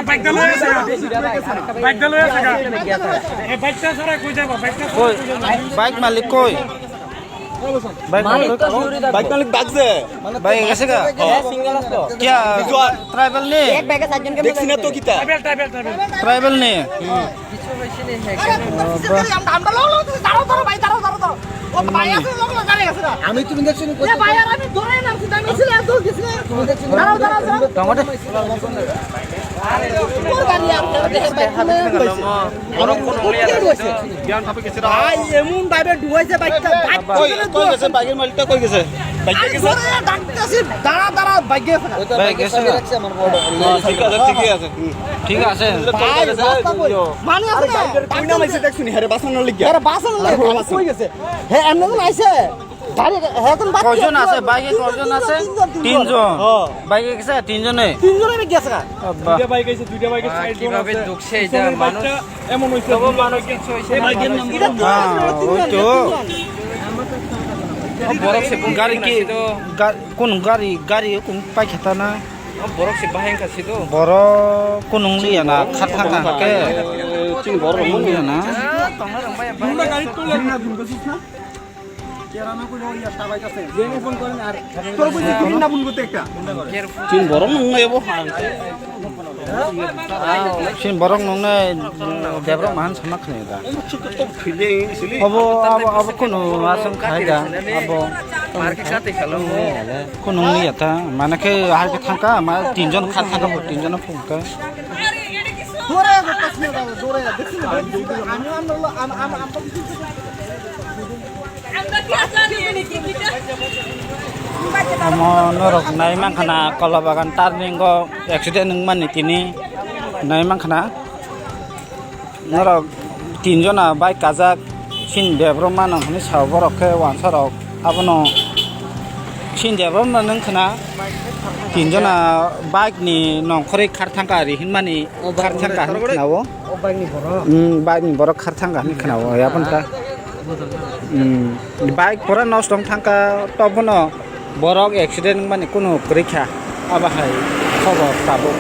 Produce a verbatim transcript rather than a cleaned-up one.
Bike da loi asaka. Bike da loi asaka. Eh, bike da sara koi jabo, bike da sara koi jabo. Bike malik koi? Bike malik, bike malik bagse. Bike gese ga? Single asto. Kya tribal ne? Ek bag e satjon ke. Tribal, tribal, tribal. Tribal ne? আরে, আমরা তো কিসের গাড়ি? আমরা, আমরা long long তুই দাঁড়াও, দাঁড়াও ভাই, দাঁড়াও, দাঁড়াও, দাঁড়াও। ও ভাই আছে, লং লং গাড়ি আছে না? আমি তুমি দেখছো নি? এ ভাই, আর আমি ধরে না, আমি ছিল আর দৌড় গেছি না। দাঁড়াও, দাঁড়াও, দাঁড়াও। টমেটো। কোন গাড়ি আপনার? দেখেন ভাই, কোন গাড়ি হয়েছে? ভাই, এমন ভাবে ডুবাইছে বাইকটা, বাইক কই গেছে? বাইকের মালিকটা কই গেছে? বাইক গেছে? ধরে ডাকতেছি, দাঁড়া, দাঁড়া, বাইক গেছে না। বাইক গেছে না? ঠিক আছে, ঠিকই আছে। হুম। ঠিক আছে। ভাই, রাস্তা কই? মানুষ আছে না? কই নামাইছে দেখছুনি? হ্যাঁ রে, বাঁচানোর লিগে। আরে বাঁচানোর লিগে, আরে, কই গেছে? হ্যাঁ, এমনি কোন আইছে? গাড়ি, হ্যাঁ, কোন বাচ্চা? কয়জন আছে? বাইকে কয়জন আছে? তিনজন, তিনজন। তিনজন। হ্যাঁ। বাইকে গেছে তিনজনে? তিনজনে গেছে গা। আব্বা। দুইটা বাইক আছে, দুইটা বাইকে আর চারজন কিভাবে আছে। ঢুকছে এটা পিছনের মানুষ? বাইকটা এমন হইছে, তবু দুইটা মানুষ বাইকে কিচ্ছু হইছে না, এটা মানুষ। তিনজন, হ্যাঁ, তিনজন, ওই তো। তিনজন। বরফ সে কোন গাড়ি কি? গা-, কোন গাড়ি? গাড়ি কোন পাইখাতা না? Borok se bahai wngkha sito. Borok kunung liya na, kha thang kha ke. Chini borok rok liya na. Chini borok nung nai bo ha. Chini borok nung nai, Debrok mahan sama khne da. Obo, abo, abo kunu aswk khai da, abo. Kunu wngya ta, mane khe hai khe thangka, ma tinjon kha thangka, bo tinjon phungka. Omo norok nai mankha na Kolabagan turning o accident wngmani tini nai mankha na. Norok tinjona bike kajak, chini Debro mano hinwi sao, borok khe wansarok abono chini Debro mano wngkhwna. Tinjona bike ni nongkhorwi khar thangkha ari hinmani, khar thangkha hinwi khwnao. Bike ni borok khar thangkha hinwi khwnao, yapon ta. Hmm, bike pura nosto wng thangkha, tobono borok accident wngmani kunu kwrwi kha, abo hai khobor tabuk.